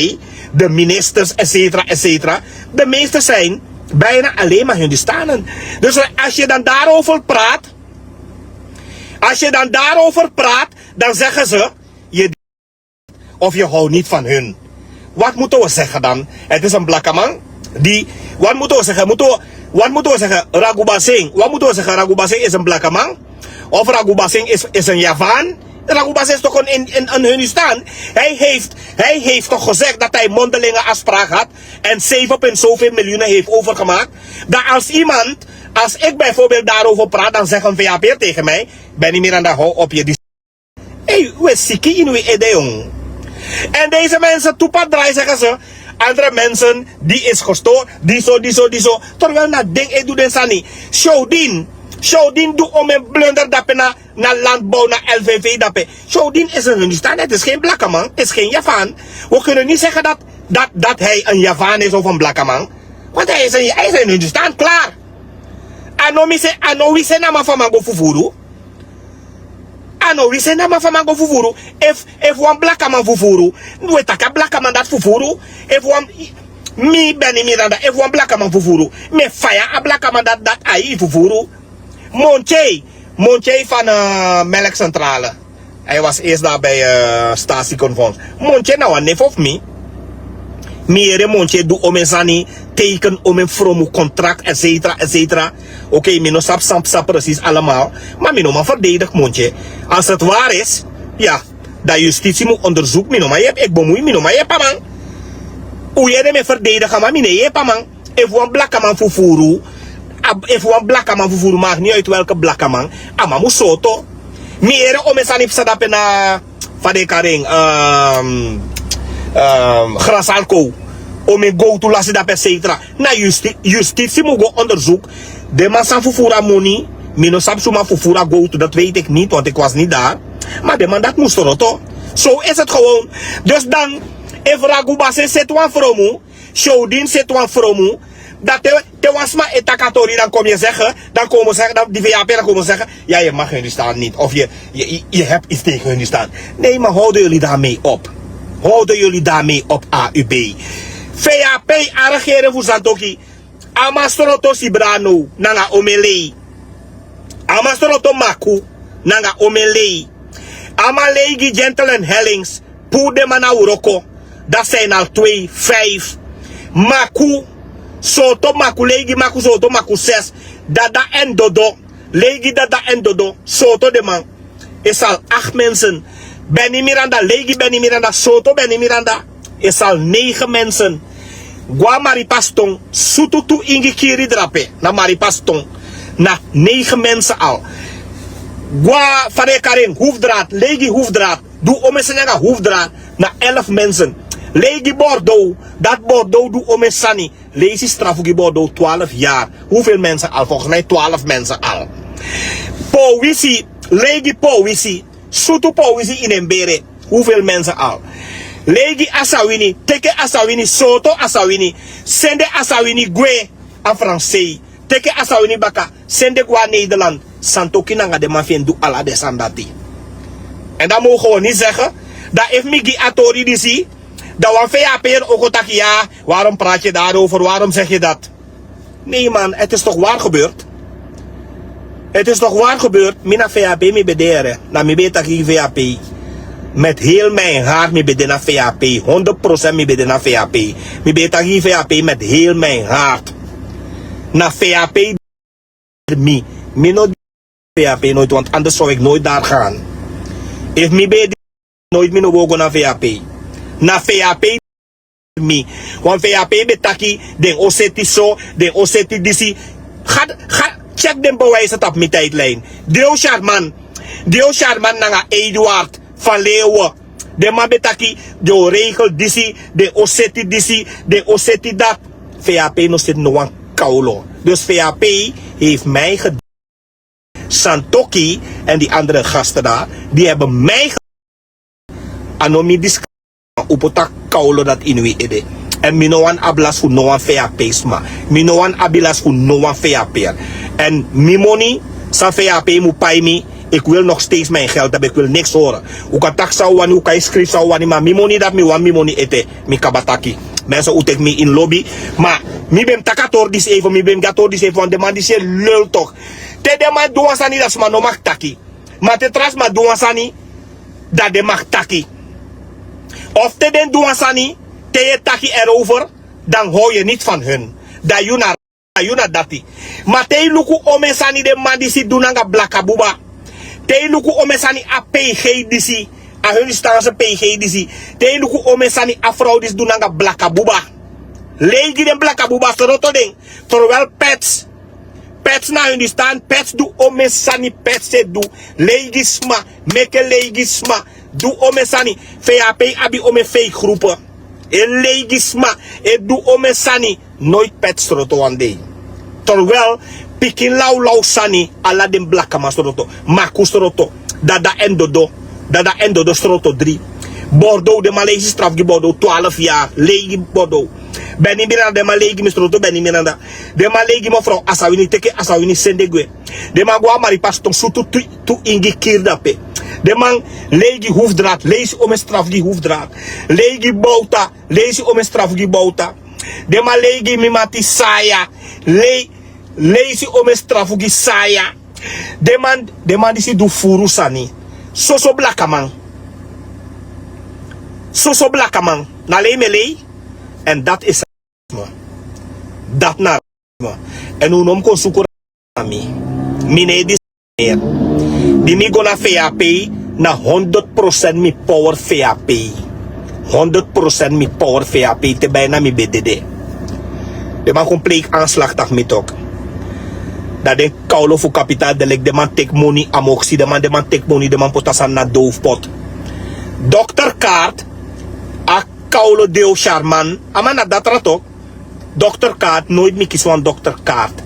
de ministers, et cetera, et cetera. De meeste zijn bijna alleen maar Hindustanen. Dus als je dan daarover praat, als je dan daarover praat, dan zeggen ze, je of je houdt niet van hun. Wat moeten we zeggen dan? Het is een blakaman die, wat moeten we zeggen? Moeten we, wat moeten we zeggen? Ragubasing. Wat moeten we zeggen? Ragubasing is een blakaman. Of Ragubasing is, is een Javaan. Ragubasing is toch een, een, een Hindustan. Hij heeft, hij heeft toch gezegd dat hij mondelinge afspraak had en zeven punt zoveel miljoen heeft overgemaakt. Dan als iemand, als ik bijvoorbeeld daarover praat, dan zegt een vap tegen mij: Benny Miranda, hou op, je Ei, we siki in we ede, jong. En deze mensen, toepa draai, zeggen ze, andere mensen, die is gestoord, die zo, die zo, die zo. Terwijl na ding e du den sani. Sodin, Sodin du ome blunder dape na, na landbouw, na lvv dape. Sodin is een Hindustan, het is geen blakaman, is geen Javaan. We kunnen niet zeggen dat, dat, dat hij een Javaan is of een blakaman. Want hij is een, hij is een Hindustan, klaar. A no mi se, a no wi se na man fu a man go fufuru. A no wi se na man fu a man go fufuru. Efu, efu wan blakaman fufuru, we taki a blakaman dati fufuru. Efu wan, mi Benny Miranda, efu wan blakaman fufuru, mi e faya a blakaman dati, dati a yu fufuru. Montyei, Montyei van, eh, Melkcentrale. Hij was eerst daar bij, eh, Stasi Convons. Montyei na wan neef fu mi. Mi yere Montyei du ome sani, teken ome fromu contract, et cetera, et cetera. Oké, mi no sabi san psa precies allemaal. Maar mi no man verdedig Montyei. Als het waar is, ja, dan justitie moet onderzoek. Mi no man yepi, ik bemoei mi no man yepi a man. Un yere mi e verdedig a man, mi no e yepi a man. Efu wan blakaman fufuru, a- efu wan blakaman fufuru, maakt niet uit welke blakaman, a man mus soto. Mi yere ome sani psa dape na, fa den e kari en, ehm, ehm, Grasalco. Ome gowtu lasi dape, et cetera. Na justi- justitie mus go onderzoek. Den man san fufuru a moni, mi no sabi suma fufuru a gowtu, dat weet ik niet, want ik was niet daar. Maar den man dati mus sroto. Zo is het gewoon. Dus dan, efu Ragubase seti wan fromu, Sodin seti wan fromu, dan te, te wan sma e taki a tori, dan kom je zeggen, dan komen ze zeggen, dan die vap, dan komen ze zeggen: ja, je mag Hindustan niet, of je, je, je, je hebt iets tegen Hindustan. Nee, maar houden jullie daarmee op? Houden jullie daarmee op, A U B? Vap, a regering fu Santokhi, a man sroto Sibra now nanga ome lei. A man sroto Maku nanga ome lei. A man lei gi Gentle en Hellings, puru den man na wroko. Dat zijn al twee, vijf. Maku, soto Maku, lei gi Maku, soto Maku, zes. Dada en Dodo, lei gi Dada en Dodo, soto den man, is al acht mensen. Benny Miranda, lei gi Benny Miranda, soto Benny Miranda, is al negen mensen. Go na Maripaston, sutu tu ingi kiri drape na Maripaston, na negen mensen al. Go na, fa den e kari en, Hoefdraad, lei gi Hoefdraad, du ome sani nanga Hoefdraad, na elf mensen. Lei gi Bordeaux, dati Bordeaux du ome sani. Leisi strafu gi Bordeaux, twaalf jaar. Hoeveel mensen al? Volgens mij twaalf mensen al. Powisi, lei gi Powisi, Sutu powisi ini en bere. Hufel mense al. Leigi a sawini, teke a sawini, soto a sawini, sende a sawini gwe. A fransei, teke a sawini baka, sende gwe na nederland. Santoki nanga den man fu en du ala den sani dati. Èn dan mogen wi ni sege, dan efu mi gi a tori disi, dan wan feya peri o go taki ya. Warom prati yu dari over warom segi yu dati? Nee man, het is toch waar gebeurd? Het is toch waar gebeurd? Mi na feya peri mi ben de here. Na mi ben e taki gi feya peri. Met heel mijn hart mi ben de na feya peri. Honderd procent mi ben de na feya peri. Mi ben e taki gi feya peri met heel mijn hart. Na feya peri. Mi, mi no di feya peri noit want anders zou ik noit dari gaan. Efu mi ben e di noit mi no bo go na feya peri. Na feya peri. Mi, wan feya peri ben taki den o seti so, den o seti disi. Ga, ga, check den bewijse tapu mi tijdlijn. Deo sharman, deo sharman nanga eduard van lewe. Den man ben taki, den o regel disi, den o seti disi, den o seti dati. Feya peri no seti no wan kaulo. Dus feya peri, hefu mi gedei. Santoki, en di andere gasten dati, di heben mi gedei. A no mi diskrimineri. Uputa kaulo dati ini wi ede. Èn mi no wani abi lasi fu no wan feya peri sma. Mi no wani abi lasi fu no wan feya peri. Èn mi moni, san feya peri mu pai mi. Ik wil nog steeds mijn geld hebben, ik wil niks horen. U kan taki san u wani, u kan skrifi san u wani ma mi moni dati mi wani mi moni ete. Mi kaba taki. Mensen u teki mi ini lobi. Ma mi ben mus taki a tori disi even mi ben mus gi a tori disi even wan den man disi e lul tok. Te den man du wan sani dan sma no maki taki. Ma te tra sma du wan sani, dan den maki taki. Of te den du wan sani, te yu e taki erover, dan how yu niti fan hun. Dan yu na dati. Ma te yu luku omen sani den man disi du nanga blakabuba. Te yu luku omen sani a pg disi, a hun distanse pg disi, te yu luku omen sani a frow disi du nanga blakabuba. Lei gi den blakabuba sroto den. Terwel pets, pets na hun distan pets du omen sani pets e du. Lei gi sma, meke lei gi sma, du omen sani. Fe yu a pe yu abi omen fake grupe. E lei gi sma, e du omen sani. Noit pets sroto wan dei. Terwel pikin lawlaw sani, ala den blakaman sroto, maku sroto, dada èn dodo. Dada èn dodo sroto dri. Bordow den man leisi strafu gi bordow twalfu yari lei gi bordow. Beni miranda den man lei gi mi sroto beni miranda. Den man lei gi mofrow asawini teke asawini sende gwe. Den man go a maripasi ton sutu tu ingi kiri dape. Den man lei gi hufdraad leisi omen strafu gi hufdraad. Lei gi bowta leisi omen strafu gi bowta. Den man lei gi mi mati saya. Lei leisi omen strafu gi saya. Den man den man disi du furu sani. Soso blakaman. Soso blakaman. Na lei mi e lei. Èn dati e sani. Dati na rasisme. Èn un no mus kon suku rasisme na mi. Mi no e disi. Di mi go na fe yu a pe yu na honderd prosent mi power fe yu a pe yu. Honderd prosent mi power fe yu a pe yu te bai na mi ben dede. Den man kon pleik anslak taki mi tok. Dan den kawlo fu kapital delek den man teki moni a moksi den man den man teki moni den man poti a sani na dowfpot. Dokter kart. A kawlo deo sharman a man na datra tok. Dokter kart noit mi kisi wan dokter kart.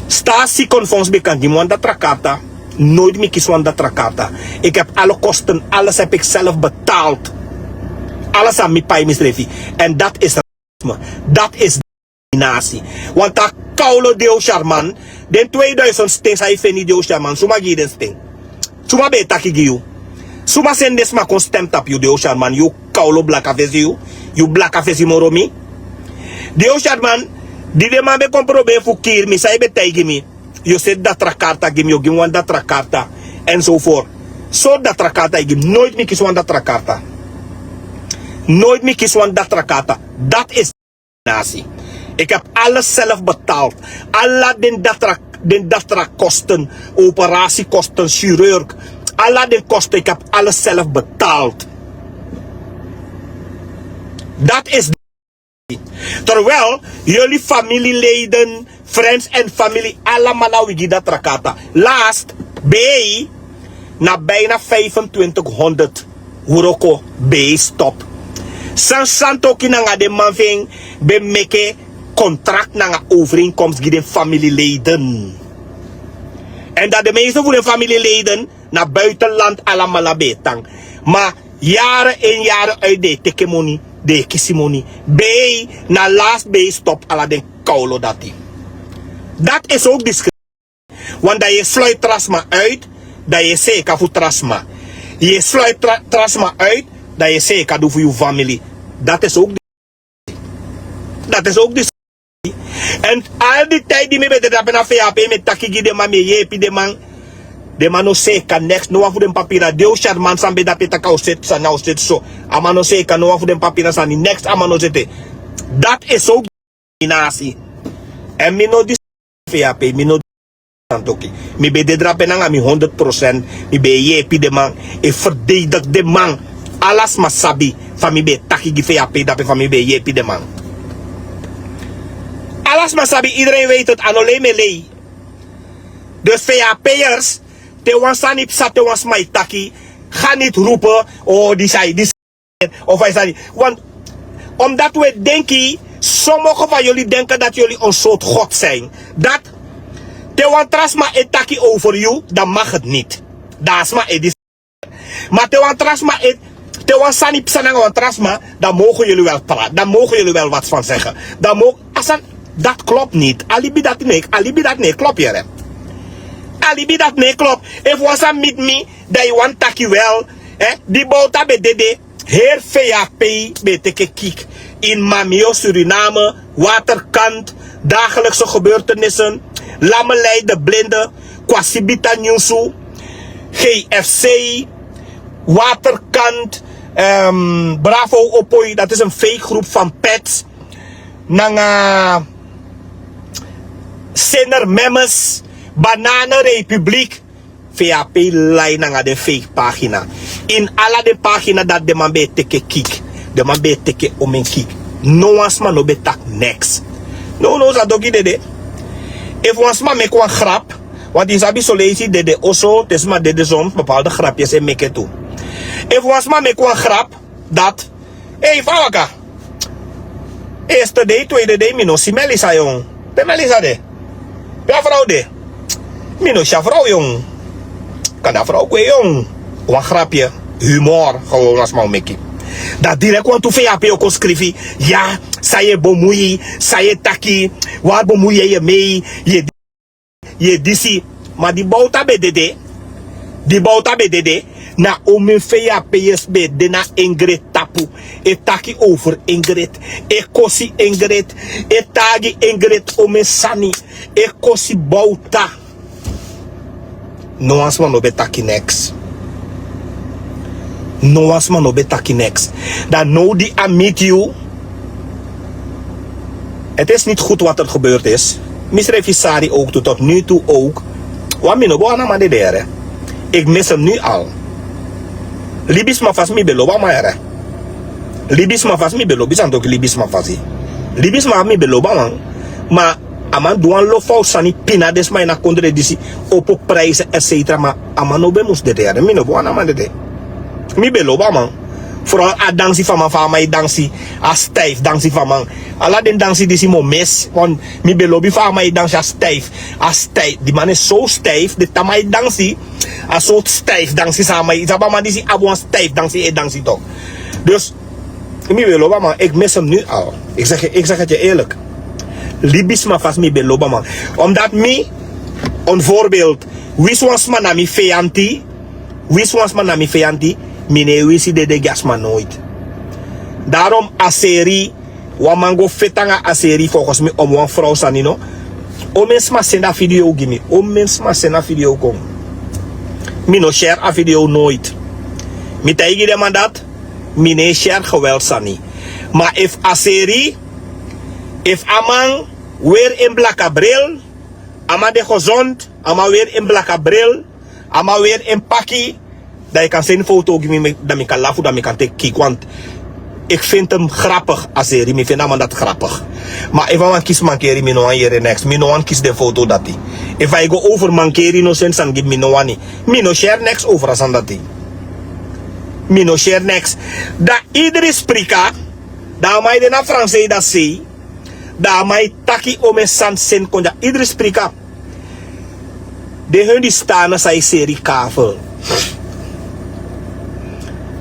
Sta a sikon fons ben kan gi mi wan datra karta. Noit mi kisi wan datra karta. Ik heb alle kosten alles heb ik zelf betaald. Alles an mi pai misrefi. En dat is rasisme. Dat is diskriminatie. Want a kawlo deo sharman. Den tweeduisend sten san yu feni deo sharman suma gi yu den sten? Suma ben e taki gi yu? Suma seni den sma kon stem tapu yu deo sharman yu? Kawlo blaka fesi yu. Yu blaka fesi moro mi. Deo sharman, di den man ben kon proberi fu kiri mi san yu ben taigi mi? Yu o seti datra karta gi mi yu o gi mi wan datra karta. Èn so for. Sortu datra karta yu gi mi noiti mi kisi wan datra karta. Noiti mi kisi wan datra karta. Dati isi nasi. Ik heb alles zelf betaald. Ala den datra kosten, operasiekosten chirurg. Ala den kosten ik heb alles zelf betaald. Dati isi. Terwel yuli familieleiden, friends en famili alamala wi gi datra karta. Last bei na bijna vijfentwintighonderd wroko. Bei stop. San santoki nanga den man fu en ben meke kontrakt nanga overeenkomst gi den familieleiden. En dat de meeste fu den familieleiden Na buitenland alamala ben e tan. Ma yare en yare uit den e teke moni, den e kisi moni. Bei na last bei stop ala den kawlo dati. Dat is ook discriminatie. Want dan yu e sluit tra sma uit, dan yu e seka fu tra sma. Yu e sluit tra tra sma uit, dan yu e seka du fu yu famili. Dat is ook discriminatie. Dat is ook discriminatie. En al di tij di mi ben de drape na feya pe mi e taki gi den man mi e yepi den man. Den man no seka neks no wan fu den papira di o syarman san ben dape taki a o seti sani a o seti so. A man no seka no wan fu den papira sani neks a man no sete. Dat is ook discriminatie. En mi no discriminatie feya pe mi no discriminatie. Mi ben de drape nanga mi honderd prosent. Mi ben e yepi den man e ferdedig den man. Ala sma sabi fa mi ben e taki gi feya pe dape fa mi ben e yepi den man. Ala sma sabi idereen weit het a no lei mi e lei. Dus feya peyers te wan sani psa te wan sma e taki ga niti rupe. O di sai di sai. Of a e sani. Want omdat we denki somoge van yuli denken dat yuli on soort god zijn dat te wan tra sma e taki over yu dan mag het niti. Dan a sma e di ma te wan tra sma e te wan sani psa nanga wan tra sma dan mogen yuli wel prati dan mogen yuli wel wat van segen. Dan mogen a sani dat klop niti a libi dati no e klop yere. A libi dati no e klop. Efu wan sani miti mi dan yu wani taki wel. Di bowta ben dede. Heri feya pei ben e teke kik ini mamio suriname, waterkant, dagelikse gebeurtenissen, lamelei de blinde, kwasibita nyunsu, gfc, waterkant, bravo opoi dat is en fake groep van pets, nanga sener memes, bananenrepubliek. Feya pei lai nanga den fake pagina. Ini ala den pagina dati den man ben e teke kik. Den man ben e teke omen kik. No wan sma no ben taki neks. Nownow san doki dede. Efu wan sma meki wan grap, wanti yu sabi soleisi dede oso te sma dede soms bepalde grapyes e meke tu. Efu wan sma meki wan grap, dati ei fa a waka. Eerste dei tweede dei mi no si melisa yon. Pe melisa de? Pe a vrouw de? Mi no si a vrouw yon. Kan a vrouw gwe yon. Wan grapye, humor gewoon a sma o meki. Dan direkt wantu feya pe yu o kon skrifi. Ya, san yu e bomui, san yu e taki, wari bomui yu e mei. Yu e disi. Ma di bowta ben dede. Di bowta ben dede. Na omen feya peyes ben e de na engret tapu. E taki over engret. E kosi engret. E tagi engret omen sani. E kosi bowta. No wan sma no ben taki neks. No wan sma no ben taki neks. Dan now di a miti yu. Het is niti goed wat er gebeurd is. Misrefi sari ook tu tot nu tu ook. Wan mi no bo wan a man dede here. Ik mis hem nu al. Libisma fasi mi ben lobi a man here. Libisma fasi mi ben lobi san toki libisma fasi. Libisma fasi mi ben lobi a man. Ma a man du wan lo fowtu sani pina den sma ini a kondre disi. Opo prijse etsetra ma a man no ben mus dede here mi no bo wan a man dede. Mi ben lobi a man. Frow a dansi fu a man fa a man e dansi. A stijfu dansi fu a man. Ala den dansi disi mi o mesi. Mi ben lobi fa a man e dansi a stijfu. A stijfu di man e sow stijfu di tan man e dansi. A sowtu stijfu dansi san a man e sabi a man disi abi wan stijfu dansi e dansi tok. Dus mi ben lobi a man eki mesi hem nu al. Eki segi eti yu eerlik. Libisma fasi mi ben lobi a man. Omdati mi, en voorbeeld, wisi wan sma na mi feyanti. Wisi wan sma na mi feyanti. Mi no e wisi dede gi a sma noiti. Darom a seri. Wan man go feti nanga a seri folgens mi om wan frow sani no. Omen sma seni a video gi mi omen sma seni a video kon. Mi no share a video noiti. Mi taigi den man dati. Mi no e share geweld sani. Ma efu a seri, efu a man weri en blaka bril, a man de gezond, a man weri en blaka bril, a man weri en paki, dan yu kan seni foto gi mi dan mi kan lafu dan mi kan teki kiki want. Eki feni ten grapik a seri mi feni a man dati grapik. Ma efu a man kisi mankeri mi no wani yere neks mi no wani kisi den foto dati. Efu a e go over mankeri no seni sani gi mi mi no wani. Mi no share neks over a sani dati. Mi no share neks. Dan idri sprika. Dan a man e de na fransei dati sei. Dan a man e taki omen sani seni kon dya idri sprika. Den hun di stana san e seri kafel.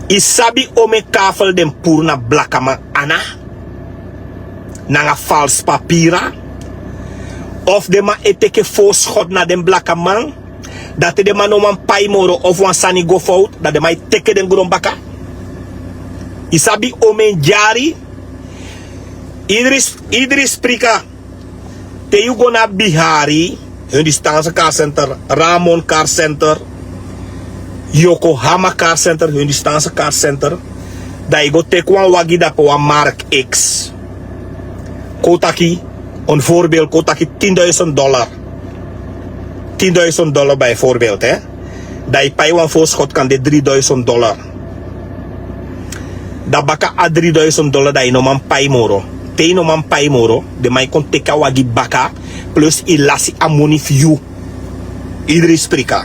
Yu sabi omen kafel den puru na blakaman ana nanga falsi papira? Of den man e teke fosi godi na den blakaman, dati den man no man pai moro of wan sani go fowtu, dan den man e teke den gron baka. Yu sabi omen dyari? Idris idris prika. Te yu go na bihari, hundistanse kari center, ramon kari center, yokohama kari center, hundistanse kari center, dan yu go teki wan wagi dape wan mark x. Kon taki, on voorbeeld kon taki tin duisend dollar. Tin duisend dollar bijvoorbeeld, hè. Dan yu pai wan voorschot kan de drie duisend dollar. Dan baka a drie duisend dollar dan yu no man pai moro. Te yu no man pai moro, den man yu kon teki a wagi baka, plus yu lasi a moni fu yu. Idris prika.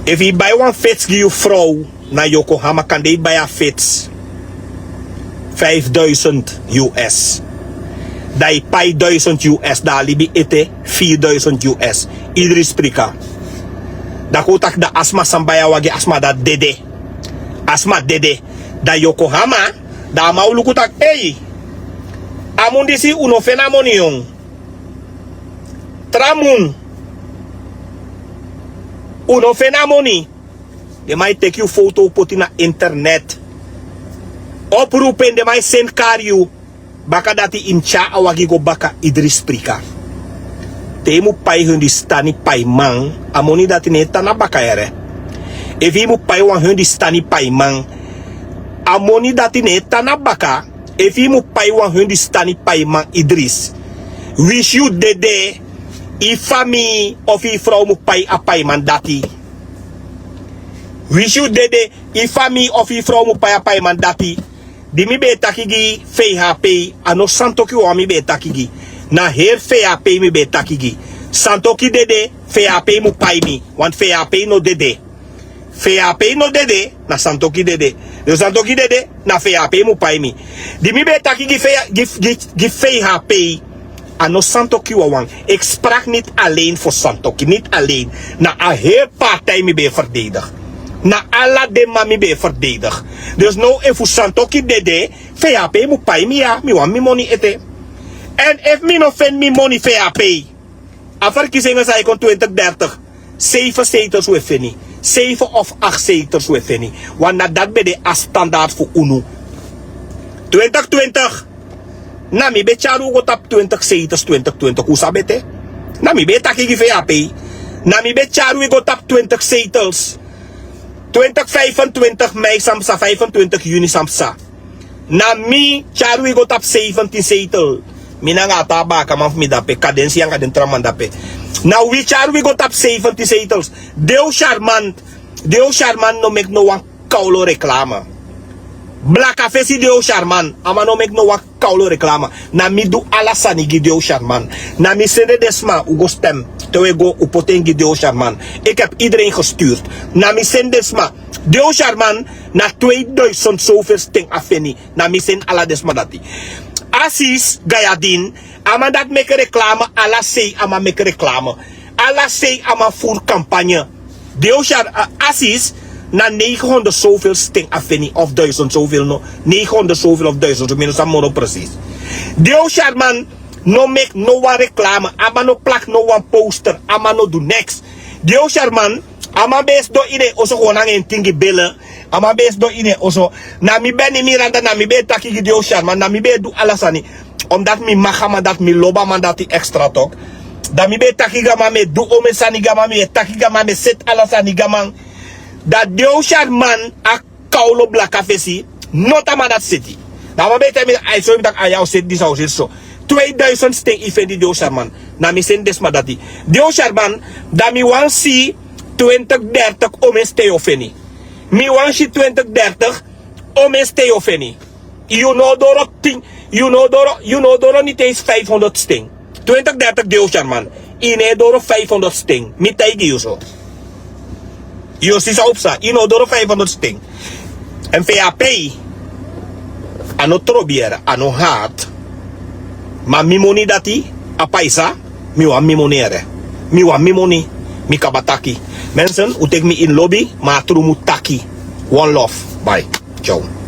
Efu yu bai wan fits gi yu frow na yokohama, kande yu bai a fits vijfduisend us, dan yu pai duisend us, dan a libi ete vierduisend us. Idris prika. Dan kon taki dan a sma san bai a wagi, a sma dati dede. A sma dede. Dan yokohama, dan a man o luku taki ei, a mun disi un no feni a moni yon. Tra mun, un no feni a moni. Den man e teki yu foto poti na internet. Oproepen den man e seni kari yu. Baka dati yu mus tyari a wagi go baka. Idris prika. Te yu mus pai hundustani paiman, a moni dati no e tan na baka yere. Efu yu mus pai wan hundustani paiman, a moni dati no e tan na baka. Efu yu mus pai wan hundustani paiman, Idris, winsi yu dede, yu famii of yu frow mus pai a paiman dati. Winsi yu dede, yu famii of yu frow mus pai a paiman dati. Di mi ben e taki gi vhp, a no santoki wawan mi ben e taki gi. Na heri vhp mi ben e taki gi. Santoki dede, vhp mus pai mi. Want vhp no dede. Vhp no dede, na santoki dede. Dus santoki dede, na vhp mus pai mi. Di mi ben e taki gi vhp, a no santoki wawan. Ik sprak niet alleen voor santoki, niet alleen. Na a heri partij mi ben e verdedig. Na ala den man mi ben e verdedig. Dus now efu santoki dede, vhp mus pai mi ya, mi wani mi moni ete. En efu mi no feni mi moni vhp, a verkiezingen san e kon twintig dertig, zeven zetels we feni. Zeven of acht zetels we feni. Want na dati ben de a standaard fu unu. Twintig twintig, na mi ben tyari un go tapu twintig zetels, twintig twintig un sabi ete. Na mi ben e taki gi vhp. Na mi ben tyari un go tapu twintig zetels. Twintig vijfentwintig mei san psa, vijfentwintig yuni san psa. Na mi tyari un go tapu zeventien zetel. Mi nanga a taa bakaman fu mi dape, kadensi anga den tra man dape. Na wi tyari un go tapu zeventien zetels. Deo sharman, deo sharman no meki no wan kawlo reklame. Blaka fesi deo sharman, a man no meki no wan kawlo reklame. Na mi du ala sani gi deo sharman. Na mi sende den sma un go stem. Te un e go un poti en gi deo sharman. Ik heb iedereen gestuurd. Na mi sende den sma. Deo sharman, na tweeduisend zoveel sten a feni. Na mi seni ala den sma dati. Asis gayadin, a man dati meki reklame, ala sei a man meki reklame. Ala sei a man furu kampanye. Deo shar, asis, na negenhonderd zoveel sten a feni of duisend zoveel no. Negenhonderd zoveel of duisend zoveel, mi no sabi moro presis. Deo sharman no meki no wan reklame, a man no plaki no wan poster, a man no du neks. Deo sharman, a man ben e sidon ini en oso go nanga en tingi bele. A man ben e sidon ini en oso. Na mi ben ni miranda, na mi ben e taki gi deo sharman, na mi ben e du ala sani. Omdati mi maki a man dati, mi lobi a man dati extra tok. Dan mi ben e taki gi a man, mi e du omen sani gi a man, mi e taki gi a man, mi e seti ala sani gi a man. Dan deo sharman, a kawlo blaka fesi, noti a man dati seti. Dan a man ben e taigi mi, a e sori mi tak' a ya o seti disi, a o seti so. Tweeduisend sten yu feni deo sharman. Na mi seni den sma dati. Deo sharman, dan mi wani si twintig dertig omen sten yu o feni. Mi wani si twintig dertig omen sten yu o feni. Yu no o doro tin, yu no o doro, yu no o doro niti eens vijfhonderd sten. Twintig dertig deo sharman. Yu no e doro vijfhonderd sten. Mi taigi yu so. Yu o si san o psa, yu no o doro vijfhonderd sten. En vhp, a no trobi yere, a no hard. Ma mi moni dati, a paisa, mi wani mi moni yere. Mi wani mi moni. Mi kaba taki. Mensen, un teki mi ini lobi, ma a tru mu taki. One love. Bye. Ciao.